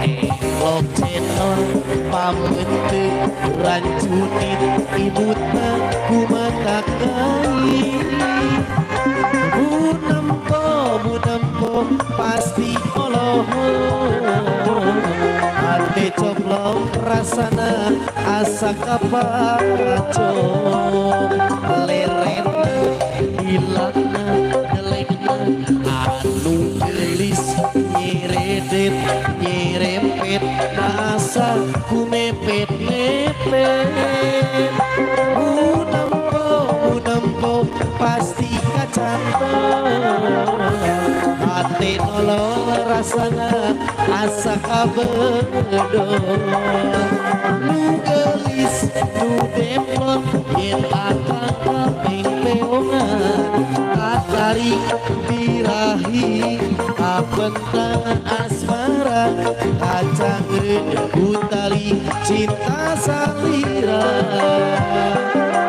Elok cenor pameunteu rancunit ibutna kumatak gai. Munempo munempo pasti olohok. Hati coplok rasana asa kapacok. Lerena hilangna jelekna anu geulis nyeredet nyerempet asa kumepet mepet. Munempo munempo pasti kacantol. Hati nolol rasana asa kabedol. Nu geulis nu demplon yen akang kaping peongan. Katarik birahi kapentangan asmara. Kacang tali cinta salira.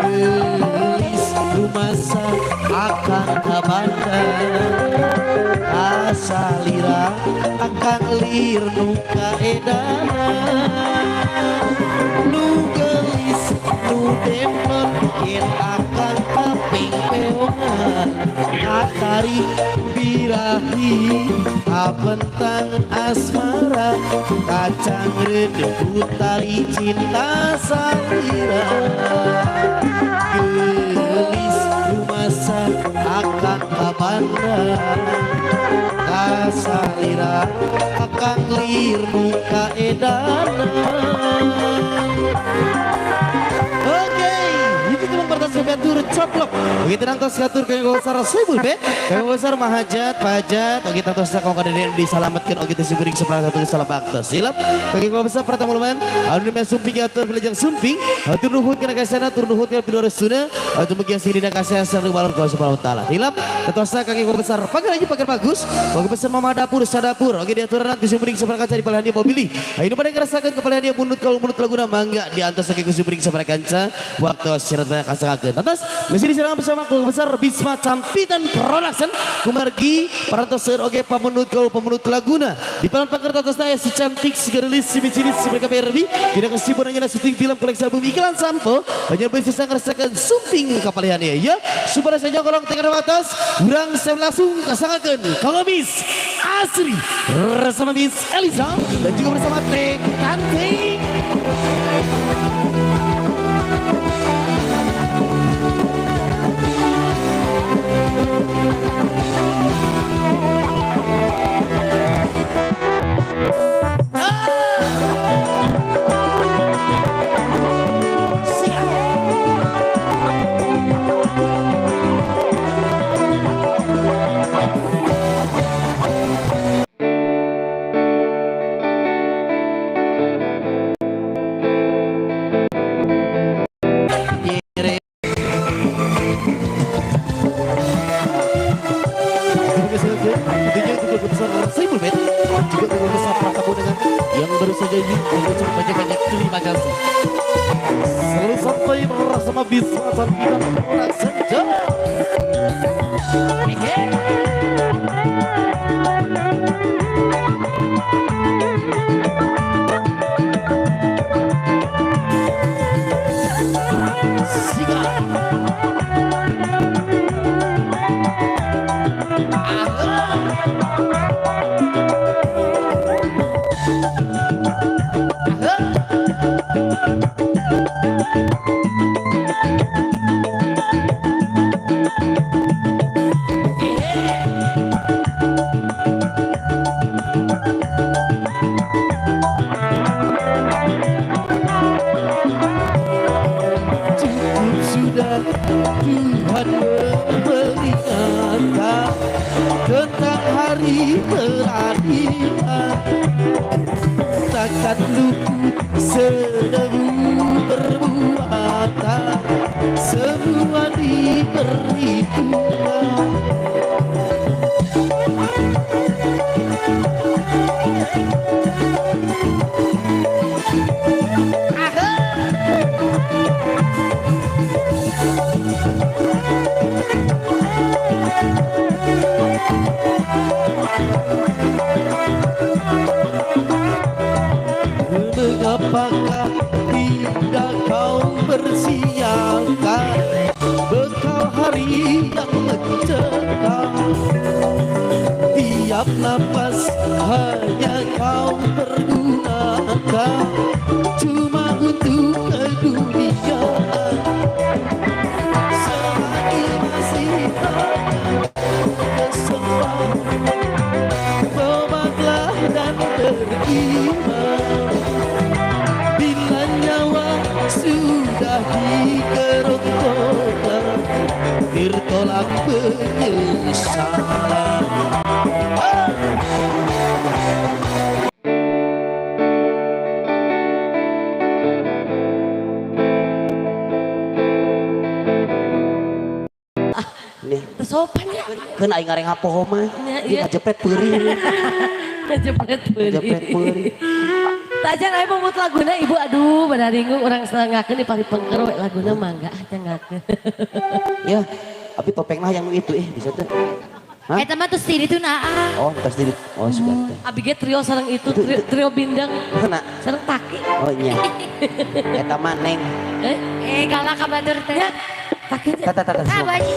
Geulis rumasa akang kabanda. Kasalira akang lir nu kaedanan. Nu geulis nu demplon yen akang kaping peongan. Katarik birahi kapentang asmara. Kacang reudeuh tali cinta salira. Geulis rumasa akang kabanda. Kasalira akang lir nu kaedanan. Oke, itu cuma pertas katur coplok. Begitu nangtos katur kami besar Sohibul Bet, kami besar Mahajat, Pahajat, oke tantos kau kada disalamatkan oke teu siguring sebelah satu salam baktos. Silap, bagi kau besar pertama lumayan, anu demi sumping atur belajang sumping, atur nuhun kana kasana, atur nuhun kana pidor suna, atur mugia sirina kasih sareng balon kau subhanahu wa taala. Hilap, tetuasa kaki kau besar, pagar aja pagar bagus, kau besar mama dapur sadapur, oke diaturan kusiburing sebelah kaca di palihan dia mobil. Ayo pada ngerasakan kepalihan dia munut kalau munut laguna mangga di antos kaki kusiburing sebelah kaca waktu syaratnya kasakakeun. Atas mesti diserang bersama keluarga besar Bisma Campitan Production kumargi parantos seueur oge pamunut kalau pemunut laguna di palan pagar atas aya si cantik si geulis si micilis si mereka BRB tidak kesibukan hanya syuting film koleksi album iklan sampo hanya bisa ngerasakan sumping kapalihannya ya supaya saja kolong tengah atas urang saya langsung kasakakeun kalau Miss Asri bersama Miss Elisa dan juga bersama Teh Tante. Siap. Tentunya juga besar Saibul Bet, juga keluarga besar Pratabu dengan yang baru saja ini mengucapkan banyak-banyak terima kasih. Selalu sampai bersama Bisma Campitan Production. Siap. Cukup sudah Tuhan memperingatkan tentang hari peradilan. Takkan luput sedebu perbuatan, semua diperhitungkan. Sudah kau persiapkan bekal hari yang mencekam. Tiap napas hanya kau pergunakan cuma untuk keduniaan. Selagi masih ada kesempatan, tobatlah dan beriman. Bila nyawa sudah dikerongkongan, tertolak penyesalan. Ah! Nih, Sopan ya. keun aing ngareng poho mah. Ya, Dia iya. ngajepret peurih. Ngajepret peurih. Ngajepret peurih. Tajan aya pemut laguna ibu, aduh badaringung urang sengakeun di pari pengker we laguna mangga cengakeun. Ya, tapi topengna yang itu bisa tuh. Hah? Eta mah tos diri tuh naa. Oh, tos diri. Oh, sudah teh. Abi ge trio sareng itu trio, trio bindang Kena. Sareng taki. Oh iya. Eta mah neng. Eh, Eh galak ka batur teh. Ya, taki. Tata tata. Ah, baji.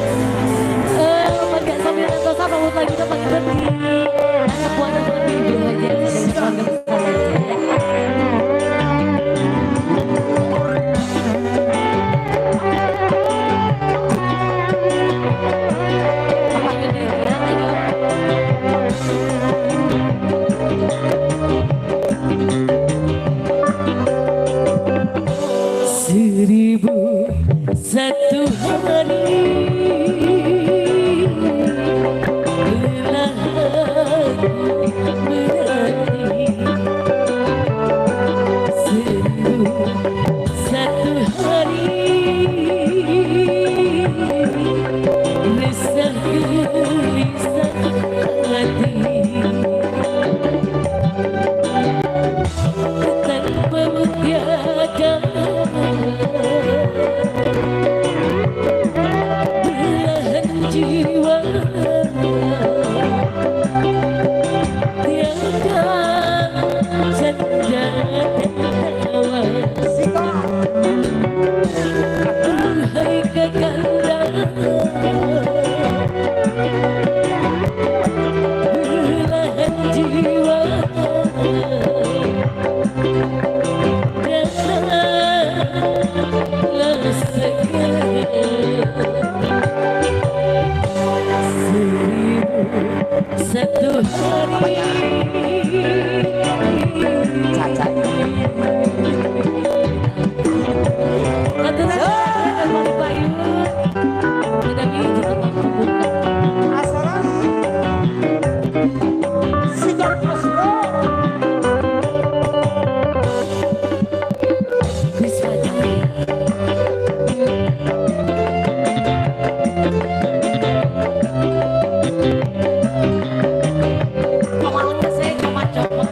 Eh, mangga sambil nonton pamut laguna panginten di sepuan di Ibu Hajat sareng keluarga besar aja. Kapanggih deui nya, ayo. 1001 hari telah aku menanti. 1001 hari resah gelisah hati. Tanpamu tiada belahan jiwa, tiada canda dan tawa. Duhai kekanda, belahan jiwa, datanglah segera. 1001 hari. Caca. Aturan Bang Payun. Bedami jeung pembuka. Asaran. Sigar Pasro. Wiswati. Awalnya saya coba-coba.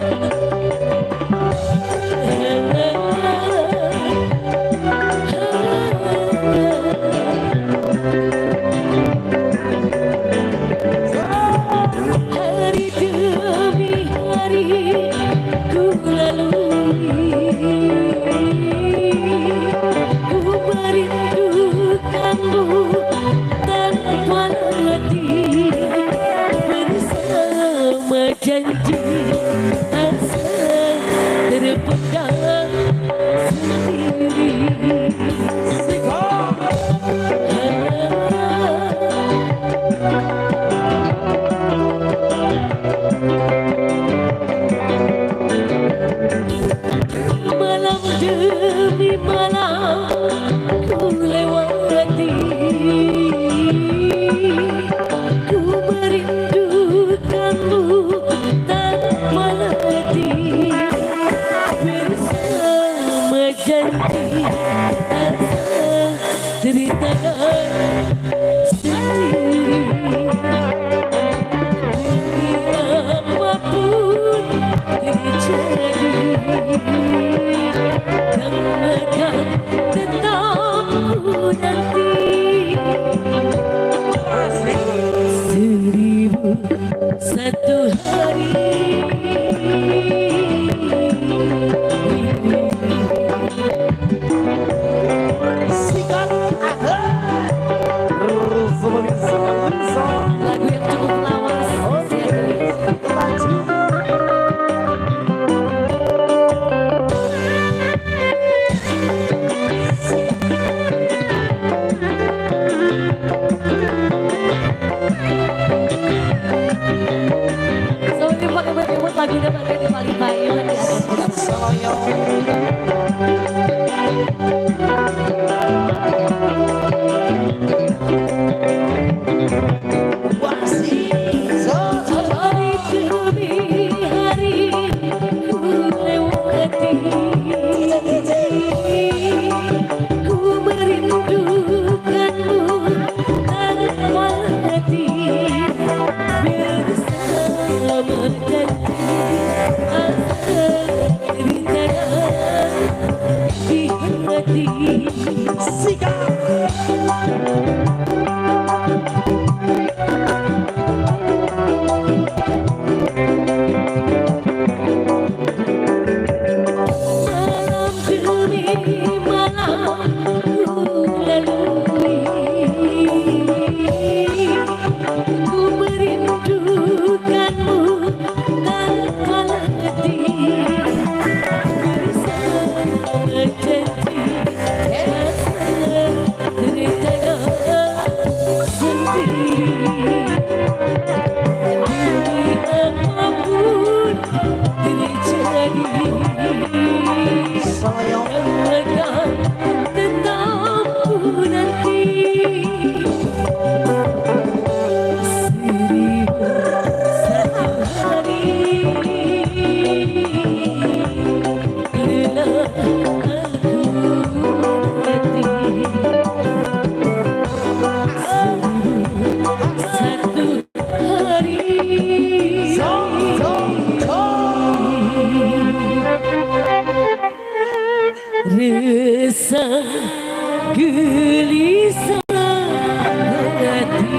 Hari demi hari ku lalui, ku merindukanmu tanpa letih. Bersama janji asa terpendam sendiri. Malam demi malam ku lewati. Sebelum pakai berkemut lagunya pakai di paling payun ya. Hari demi hari ku lewati, ku merindukanmu tanpa hati. Bersama janji asa rencana di hati. Malam demi malam ku lalui, ku merindukanmu tanpa letih. Bersama janji rasa rencana sendiri. Demi apapun terjadi, akan tetap ku nanti. 1001 hari bila aku mati. 1001 hari. Resah gelisah hati.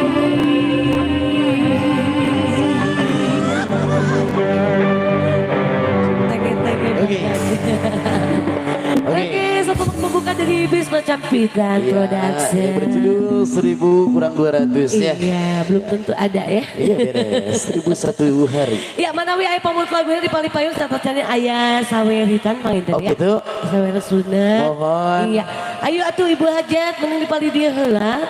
Tege-tege. Oke. Oke, satu pembuka dari Bisma Campitan Iya, Production. yang berjudul 1000 kurang 200 ya. Iya, belum tentu ada ya. Iya beres, 1001 hari. Ya, manawi aya pamut lagunya di Palipayung satacana aya saweritan panginten Oh ya. gitu. Sawer sunat. Mohon. Iya. Ayo atuh Ibu Hajat mending di pali dieu heula.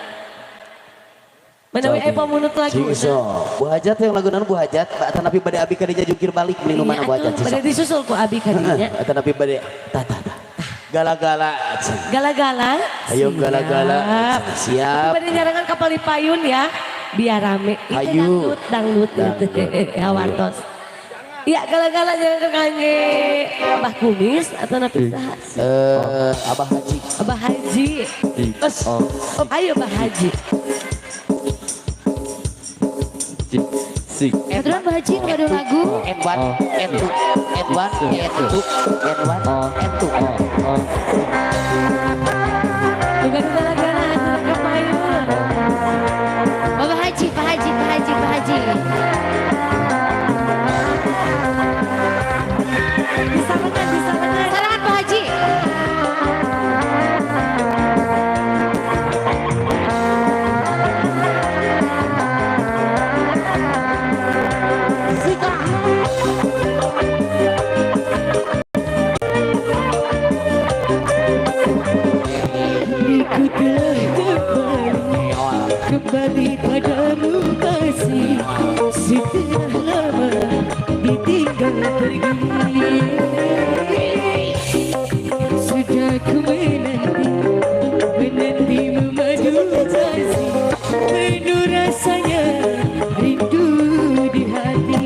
Manawi aya pamunut lagu. Cing sok. Bu Hajat yang lagu naon Bu Hajat, atanapi bade abi kadinya jungkir balik meuni nu mana Bu Hajat Iya, bade disusul ku abi kadinya. Atanapi bade tah tah tah. Gala-gala. Gala-gala. Ayo gala-gala. Siap. Bade nyarangan ka Palipayun ya. Biar rame. Itu Ayo. dangdut, dangdut. Ya wartos. Ya gala-gala jangan ke kangge Abah Kumis atau napi saha? Abah Haji. Abah Haji. Ayo Abah Haji. Kebetulan Pak Haji nggak ada lagu. N1, N2, N1, N2, N1, N2. Bukan gala-gala aturan ke payun. Bapak Haji, Pak Haji, Pak Haji, Pak Haji. Disarankan, disarankan. Sarangan Pak Haji. Ku telah kembali, kembali padamu kasih. Setelah lama ditinggal pergi, sudah ku menanti, menanti memadu kasih. Penuh rasanya rindu di hati.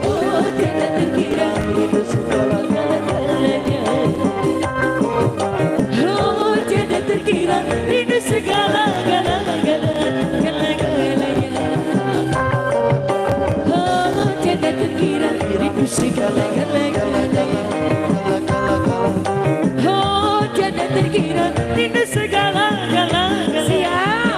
Oh, tidak terkira segala-galanya. Oh, tiada terkira rindu segala-gala-gala-gala-galanya. Oh, tiada terkira rindu segala-gala-galanya. Oh, tiada terkira rindu segala-gala-gala. Siap.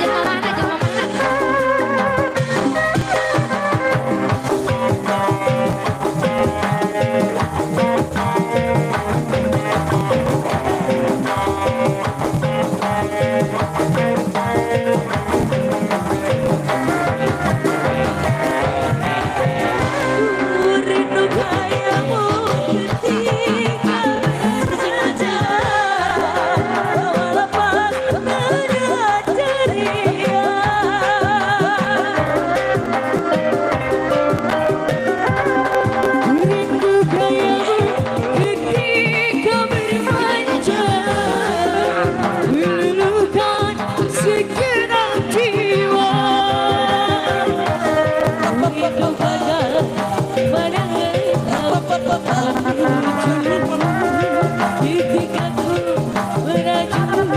Jeung mamahna, jeung mamahna. Rindu kayamu ketika berjalan lepas menjelat ceria. Rindu kayamu ketika bermanja, meluluhkan segenap jiwa. Rindu pada ketika ku merajuk,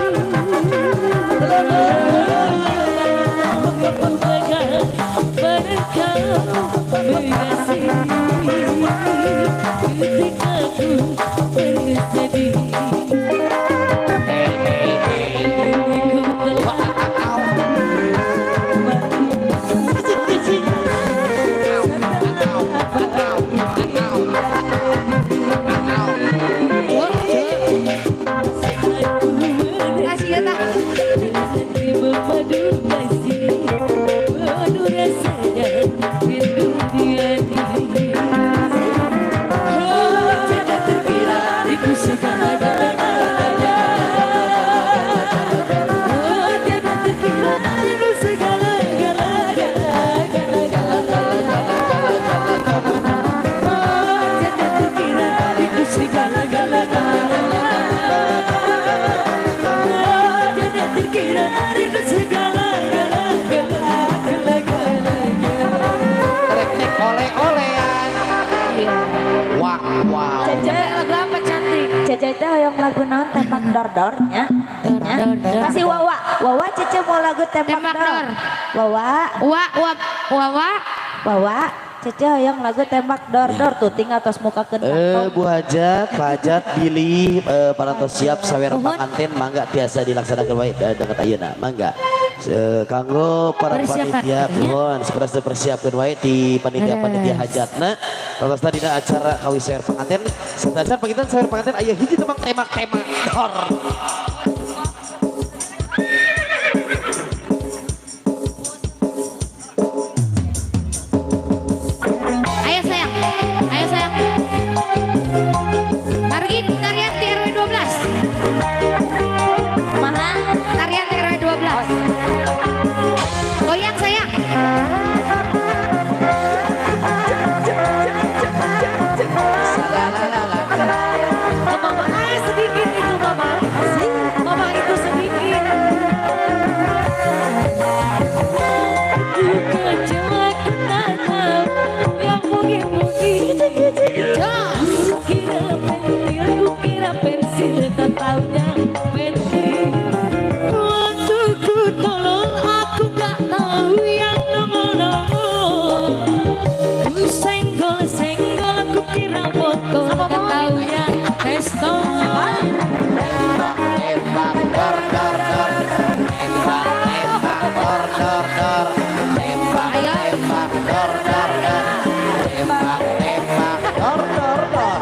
pada kau mengasihi ketika ku bersedih. Ku telah Kasih ya tah. Madu kasih, madu rasanya rindu di hati. Oh, tiada terkira rindu segala-galanya. Oh, tiada terkira rindu segala-galanya. Oh, tiada terkira rindu segala-galanya. Oh, tiada terkira rindu segala-galanya. Rek oleh-olehan. Wah, wow. Cece, Lagu apa cantik? Cece teh hoyong lagu naon, tembak dor dor nya. Nya. Dor, dor. Kasih Wawa. Wawa, Cece mau lagu tembak, Tembak dor. dor. Wawa, Wa wa wa wa. Wawa, Cece hoyong lagu tembak dor dor tuh tinggal tos mukakeun kantong. Bu Hajat, Pak Hajat, bilih parantos siap sawer Nuhun. panganten, mangga tiasa dilaksanakan wae deket ayeuna, mangga. Kanggo para Persiapan, panitia, ya. Nuhun, seperti persiapkeun wae di panitia-panitia hajatna. Terus dina acara kawis sawer panganten, satacan panginten sawer panganten aya hiji tembang tembak-tembak dor. Ayo sayang. Ayo sayang. Margi tarian di RW 12. Mana? Tarian di RW 12. Goyang sayang. Oh, mama, ah, sedikit itu mama. Mama itu sedikit. Ku kecil aku tak tahu yang mungkin-mungkin. Ku kira pensil, ku kira pensil, tak taunya pensil. Waktu ku tolol, aku gak tahu yang nongol-nongol. Ku senggol-senggol, ku kira botol, tak taunya pistol. Tembak, tembak, dor, dor, dor. Tembak, tembak, dor, dor, dor. Tembak, Ayo. tembak, dor, dor, dor. Tembak, tembak, dor, dor, dor.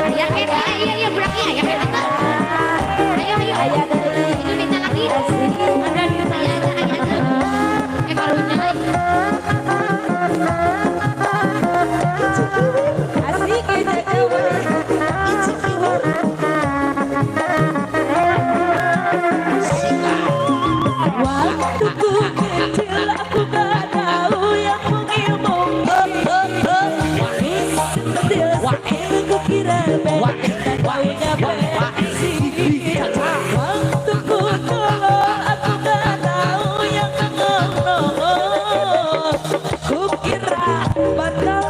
Ayah di Ayah eh iya iya budak iya ya eta. Ayo ayo. Itu minta lagi. Ada di Ayah ada ayah ada. Eh karunya lagi. Asik ya Cece. Waktu ku kecil aku gak tahu yang mungil-mungil. Sentil-sentil ku kira pensil, tak taunya pensil. Waktu ku tolol aku gak tahu yang nongol-nongol. Ku kira botol,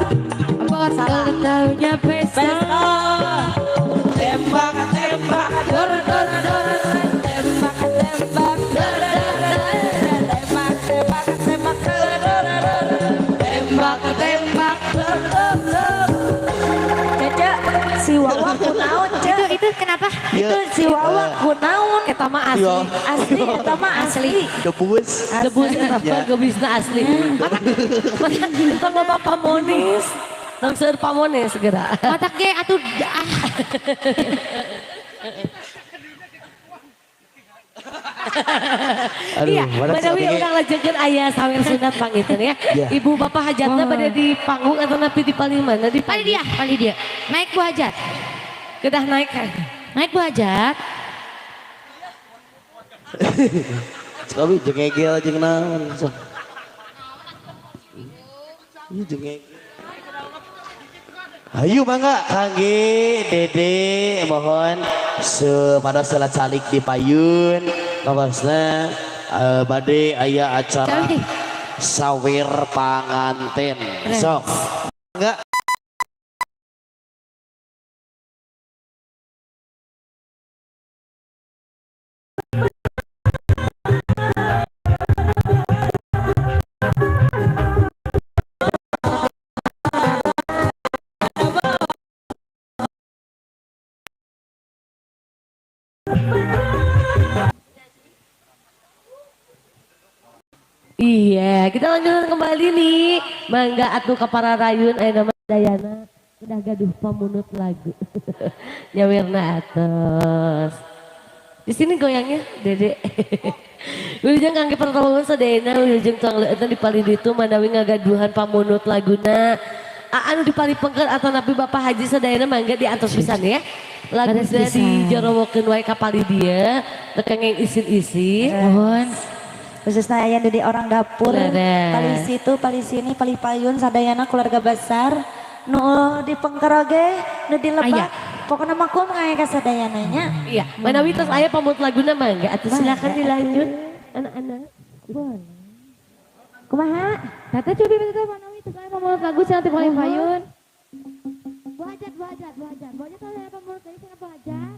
Botol taunya pistol. Tembak, tembak, Dor dor dor, tembak tembak dor dor dor, tembak tembak tembak dor dor dor, tembak tembak dor dor dor. Cece, si Wawa kunaon, Ce? Itu kenapa? Ya Ieu. Si Wawa kunaon Eta mah asli. Asli eta mah asli. Debus. Debus eta mah gebisna asli. Mata tong loba pamonis. Tong seueur pamonis segera. Matak ge atuh ah. Aduh, Iya, mana pada sih wi urang lajengkeun aya sawer sunat panginten ya. Iya. Ibu bapak hajatna pada di panggung atau napi di paling mana di Pali dia, pali dia. Naik Bu Hajat. Kedah naik kan. Naik Bu Hajat. Sekali jeung egel jeung naon sok. Ieu jeung egel. Ayo mangga kangge Dede mohon sepada salat salik di payun kabasna bade aya acara sawir panganten sok mangga. Iya, kita lanjutkan kembali nih. Mangga atuh ka para rayun aya nama Dayana udah gaduh pamunut lagu. Nyawirna atos. Di sini goyangnya Dede. Wilujeng kangge pertolongan sadayana wilujeng tuang leueutna di palih ditu manawi ngagaduhan pamunut laguna. Anu di palih pengker atau napi Bapak Haji sadayana mangga diantos pisan ya. Laguna dijorowokeun wae ka palih dieu, teu kenging isin-isin. Mohon. Khususnya aya di orang dapur, palih situ, palih sini, palih payun, sadayana keluarga besar, nu di pengker oge, nu di lebak, pokoknya mah kum aya ka sadayana nya. Iya, manawi tos aya pamut laguna mangga atuh silakan dilanjut anak-anak. Boleh. Kumaha? Tata cobi tata manawi tos aya pamut lagu cenah ti palih payun. Bu Hajat, Bu Hajat, Bu Hajat. Bu Hajat aya pamut lagi cenah Bu Hajat.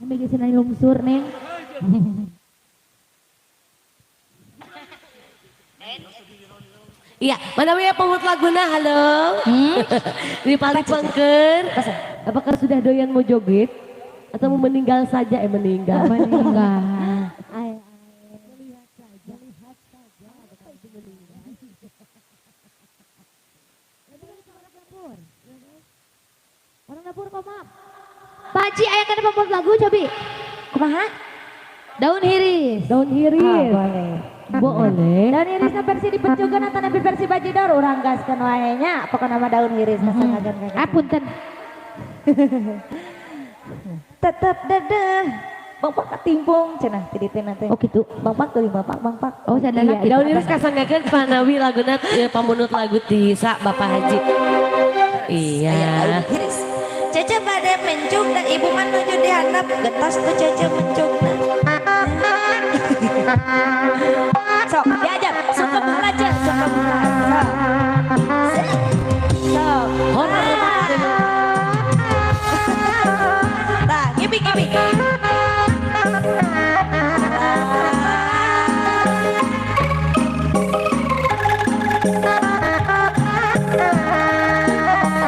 Ambil geus cenah lungsur neng. Iya, manawi ya pamut laguna, halo. Di paling pengker. Apakah sudah doyan mau joget? Atau mau meninggal saja? Meninggal. Meninggal. Melihat saja, melihat saja. Apakah itu meninggal? Orang dapur. Orang dapur kok maaf. Pak Haji, aya kana pamut lagu cobi. Kumaha? Daun hiris. Daun hiris. Boleh. Boleh. Daun hirisna versi dipencukeun atau napi versi bajidor urang gaskeun wae nya pokona mah daun hiris kasangakeun. Ah punten. Tetep dedeh. Bang Pak katimpung cenah ti ditu teh. Oh gitu. Bang Pak teuing Bapak Bang Pak. Oh sadana iya, daun hiris kasanggakeun panawi laguna pamunut lagu ti sa Bapak Haji. Iya. Daun hiris. Cece bade mencung dan ibu mah nuju di handap getos tuh Cece mencungna. Sok diajar, suka buka aja, suka buka. Sok. Sok. Tah, ngipi ngipi.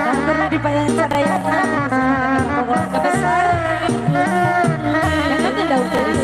Dapurna dibayar sadayana, keluarga besar. Jangan daun hiris.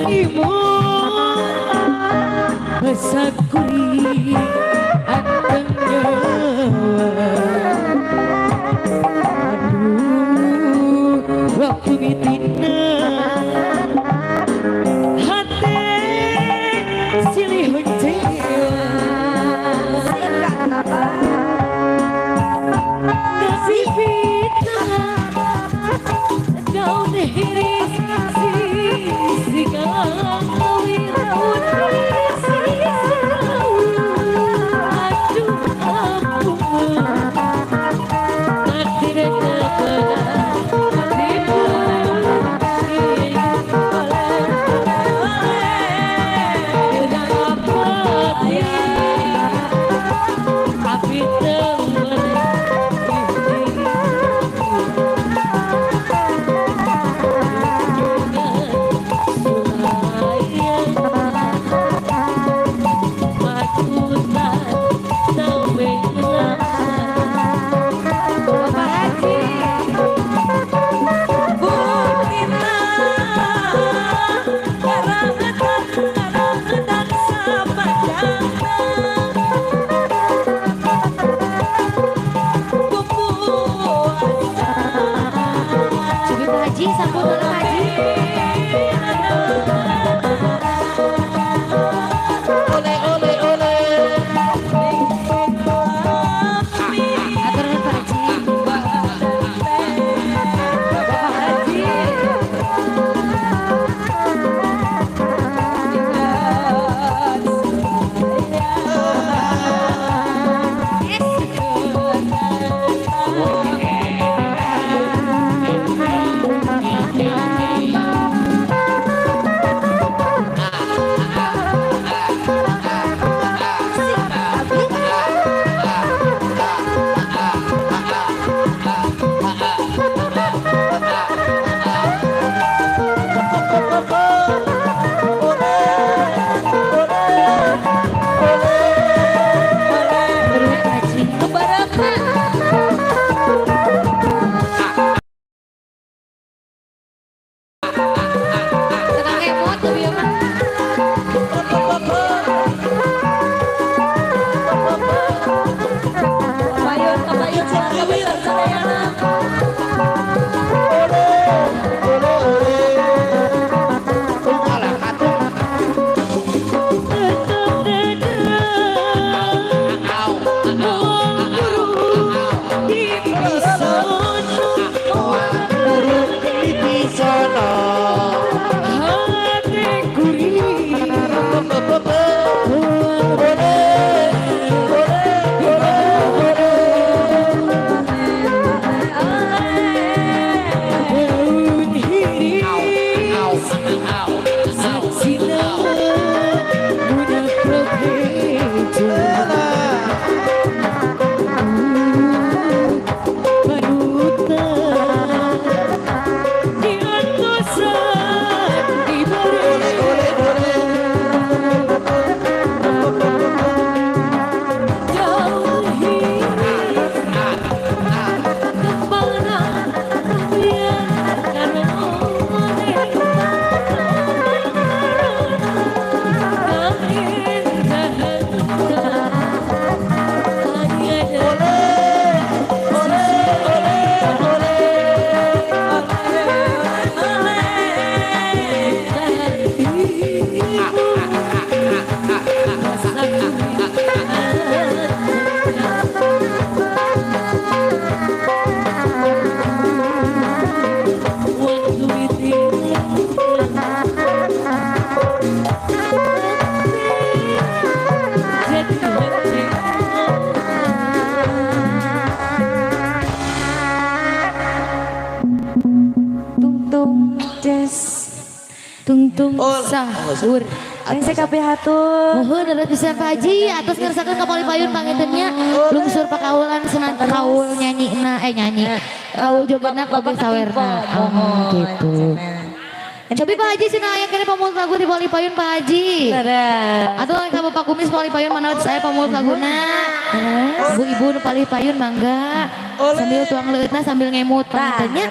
Imut Besakuri anteng nyawa. Aduh waktu mitina hati silih mencewa. Nasi fitnah daun hiris sisi kawin daun sisi aduh ampun takdir Bapak Haji. Buktina karangetan karangetan sapanjangna kupuasa. Cobi Pak Haji, sambut Bapak Haji. Ole ole ole. Atur nuhun Pak Haji. Bapak Haji. Atur nuhun Pak Haji. Tenang emot lebih mah. Payun, kapayun, keluarga besar sadayana. Ole ole ole. Alah atuh. Guru di sana. Ole ole ole ole. Ole ole ole. Tung tung des. Tung tung Oh, sahur. Aing sakabeh hatur. Mohon ada pisan Pak Haji atas ngersakeun ka payun pangintennya lungsur pakaulan senang kaul nyanyi na nyanyi kaul jogetna oge sawerna. Oh, gitu. Cobi Pak Haji cenah aya keneh pamulus lagu di Pali Payun Pak Haji. Atau ka Bapak Kumis Pali Payun mana saya pamulus laguna. Ibu-ibu nu palih payun mangga. Sambil tuang leueutna sambil ngemut panginten nya.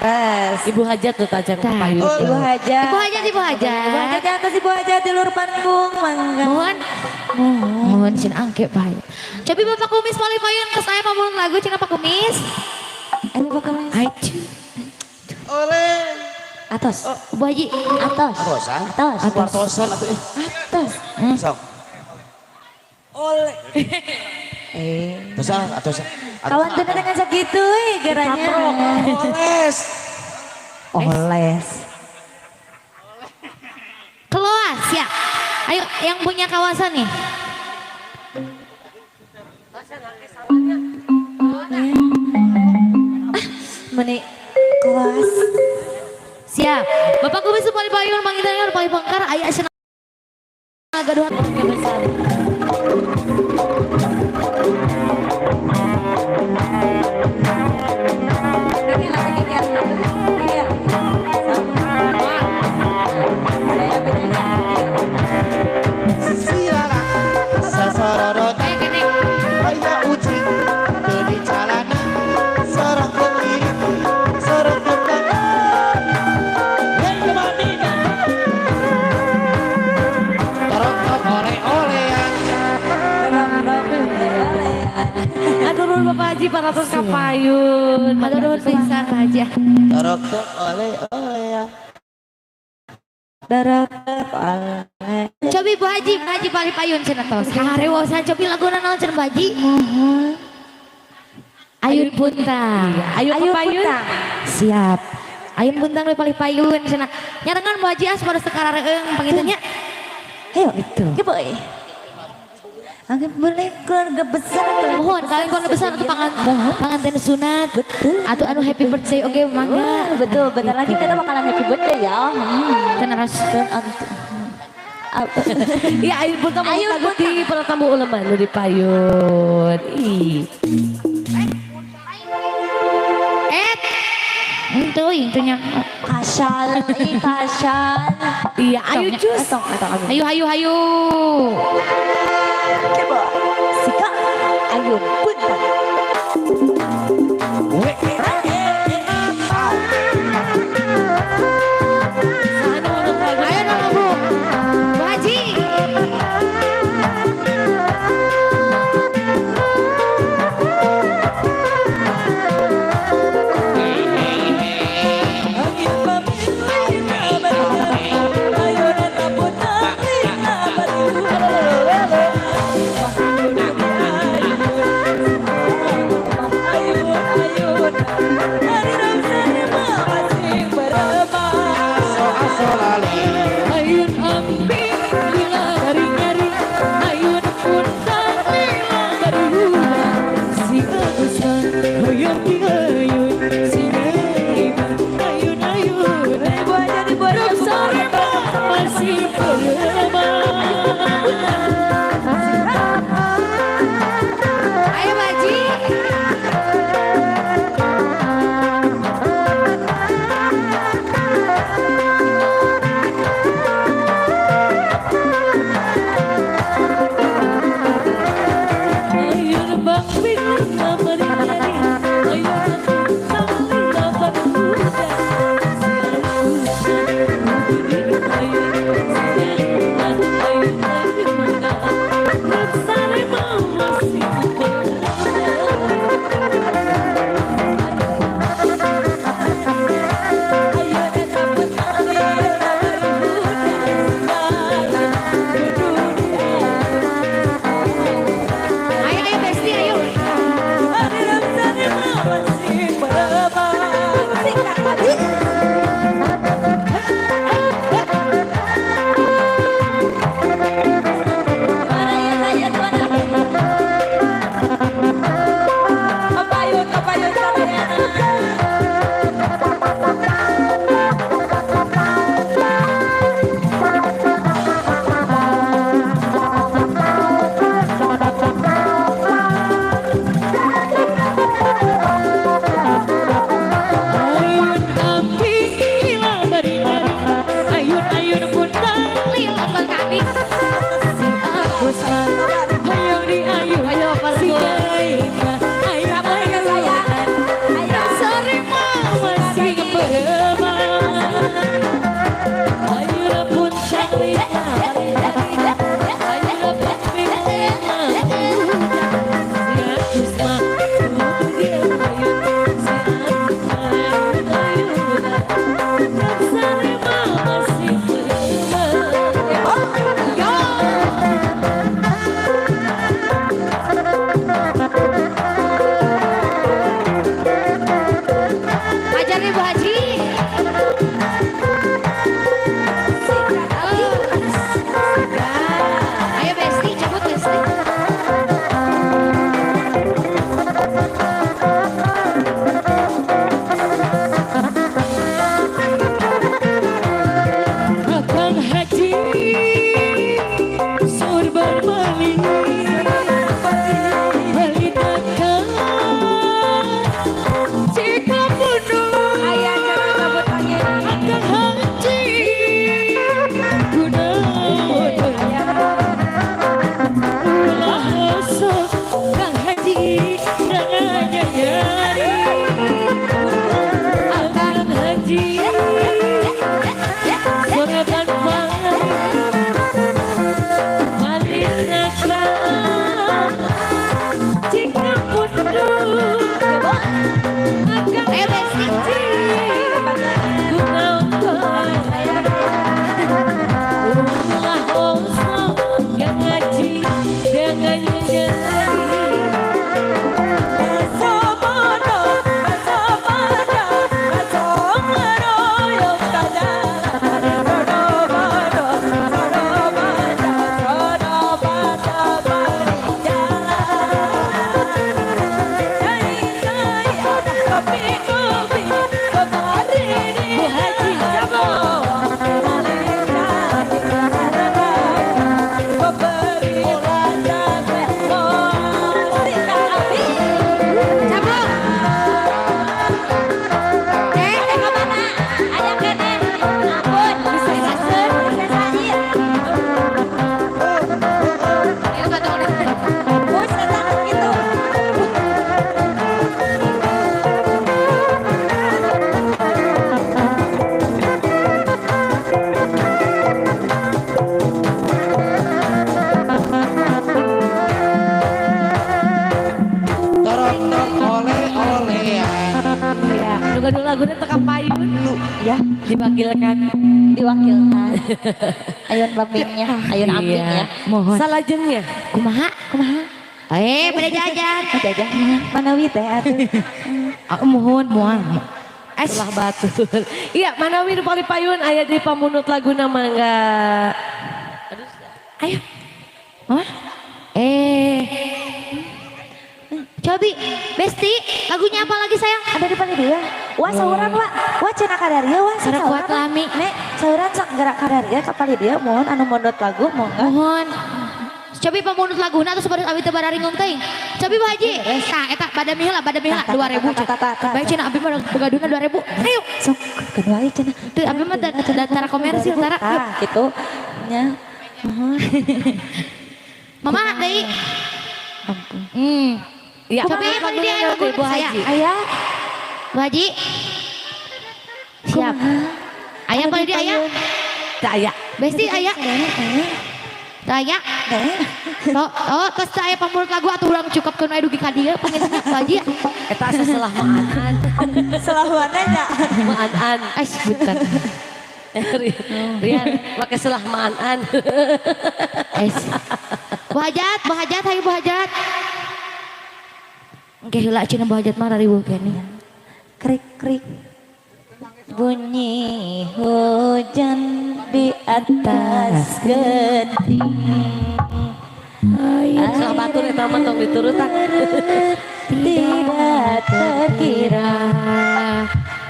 Ibu Hajat tuh tacan Tah. payun. Ibu Hajat. Ibu Hajat, Ibu Hajat. Ibu Hajat di atas, Ibu Hajat di luar panggung mangga. Mohon. Mohon cin angke payun. Cobi Bapak Kumis palih payun ke saya pamunut lagu cina Pak Kumis. Ayo Bapak Kumis. Ayo. Oleh. Atos. Bu Haji. Atos. Atosan. Atos. Atosan atuh eh. Atos. Sok. Oleh. Atosan, atosan. Kawan tuh dengan segitu eh geranya. Oles. Oles. Keluar siap. Ayo yang punya kawasan nih. Meni kelas. Siap. Bapak Kumis palih payun manginten palih pengkar aya cenah gaduhan Besar. Siara. Sasororot. Ayo gini. Aya ucing. Teu di calana. Sorong ke kiri. Sorong ke kanan. Hei kemana? Torok oleh-olehan. Aduh nuhun Bapak Haji 400 ka payun. Matur nuhun pisan Pak Haji. Torok oleh-olehan. Darat oleh. Cobi Bu Haji, Bu Haji palih payun cenah tos. Harewosan cobi laguna naon cenah Bu Haji? Ayun Puntang. Ayo ke Ayun payun. Puntang. Siap. Ayun Puntang we palih payun cenah. Nyarengan Bu Haji as pada sekarareung panginten nya. Ayo. Itu. Boy. Oke, boleh keluarga besar. Keluarga Mohon kalian keluarga besar atau panganten sunat. Betul. Atau anu happy birthday oke mangga. Wah, betul, bentar lagi kita bakalan happy birthday ya. Tenaras. Iya Ayun Puntang mau Ayun lagu di para tamu ulama nu di payun. Ih. Eh. Itu nya. Kasal, ih kasal. Iya, ayo cus. Ayo ayo ayo. Coba, Sika, Ayun Puntang. Ayo dong Bu. Bu Haji. Nyeri. Baso bodo, baso ngeroyok ka jalan. Sono bodo, sono bada, sono bada bari jalan. Cai cai ada kopi kopi, kemari di Bu Haji, Caplok. Eh, teh kemana? Aya keneh. Ampun, bisa saseun, bisa sair. Itu kata udah. Bos, eta gitu. Torok torok oleh-olehan. Ya, nu gaduh laguna teu kapayun. Ya, Diwakilkan. diwakilkan. Ayun bambingnya, ayun ambing ya. Mohon. Salajengnya. Kumaha? Kumaha? Eh, pada jajan. Oh, jajan. Manawi teh atuh. Ah, mohon, mohon. Es. Setelah batur. Iya, manawi nu palipayun aya di pamunut laguna mangga. Ayo. Mama. Eh. Cobi, Besti, lagunya apa lagi sayang? Ada di paling dia. Wah, sauran wah. Wah, cenah kadaria wah. Sareng Sauran, kuat lami. Nek, sauran sok gerak kadaria ka palih dia mohon anu mondot lagu mongga. Mohon. Cobi pamunut laguna terus baru abi teu bararingung teuing. Cobi Bu Haji. Tah eta bada miheula, bada miheula 2000. Bae cenah abi mah boga duitna 2000. Ayo. Sok keun wae cenah. Teu abi mah da tara komersil tara. Ah, gitu. Nya. Mohon. Mama deui. Ampun. Iya, Cobi pamunut apa dia laguna lagu teh, Bu saya? Haji. Ayah, Bu Haji. Siap. Ayah apa dia ayah? Teu aya. Besti ayah. Teu aya. Oh, oh, terus teu aya pamunut lagu atuh urang cukupkeun we dugi ka dieu panginten Bu Haji. Eta asa selah maan-an. Selahuan aja. Maan-an. Ais punten. Rian, make selah maan-an. Es. Bu Hajat, Bu Hajat, hayu Bu Hajat. Engke heula cenah Bu Hajat mah rariweuh keneh. Krik krik. Bunyi hujan di atas genting. Selah batur eta mah tong diturutan. Tidak terkira.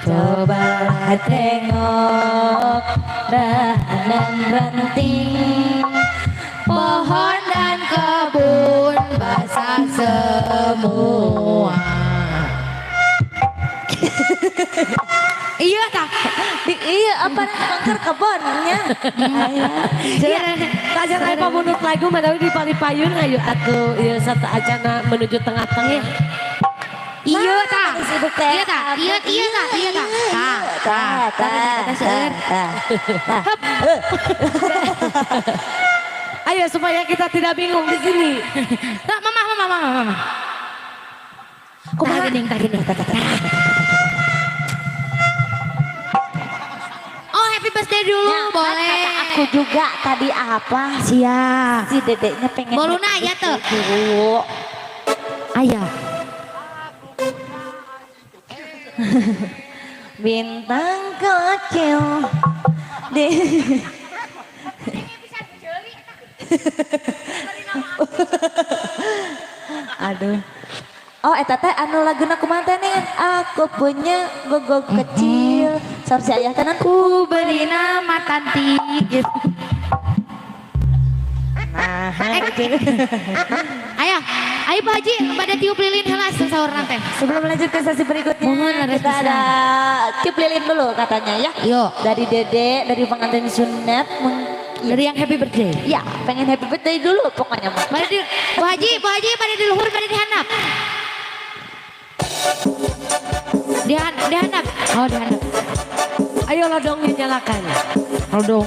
Cobalah tengok dahan ranting. Pohon dan kebun basah semua. Iya tah. Di, iya apa mangker kebonnya. Iya, tajan aya pamunut lagu manawi di palipayun ayo atuh ieu sateuacana menuju tengah-tengah. Iya tah. Sibuk teh. Iya tah. Iya iya tah. Iya tah. Tah. Tah, tah, Tah, seueur. tah, tah. Ayo supaya kita tidak bingung di sini. Tah, mama mama mama mama. Kumaha geuning tah geuning. Oh, happy birthday dulu Ya, kan boleh. Kata aku juga tadi apa? Siap. Si dedeknya pengen Boluna happy aya teu? birthday dulu. Ayah. Bintang kecil di Aduh. Oh, eta teh anu laguna kumaha teh nih? Aku punya gogok kecil. Saur si ayah tenan. Ku beri nama Tanti gitu. Nah, Ayo, ayo Pak Haji, pada tiup lilin heula sahur teh. sebelum lanjut ke sesi berikutnya, Mohon, laras kita pisan. ada tiup lilin dulu katanya ya. Yuk. Dari Dede, dari pengantin sunat. Dari yang happy birthday. Ya, pengen happy birthday dulu pokoknya mah. Pada di, Bu Haji, Bu Haji pada di luhur, pada di handap. Di, di handap. Oh, di handap. Ayo lodongnya nyalakan. Lodong.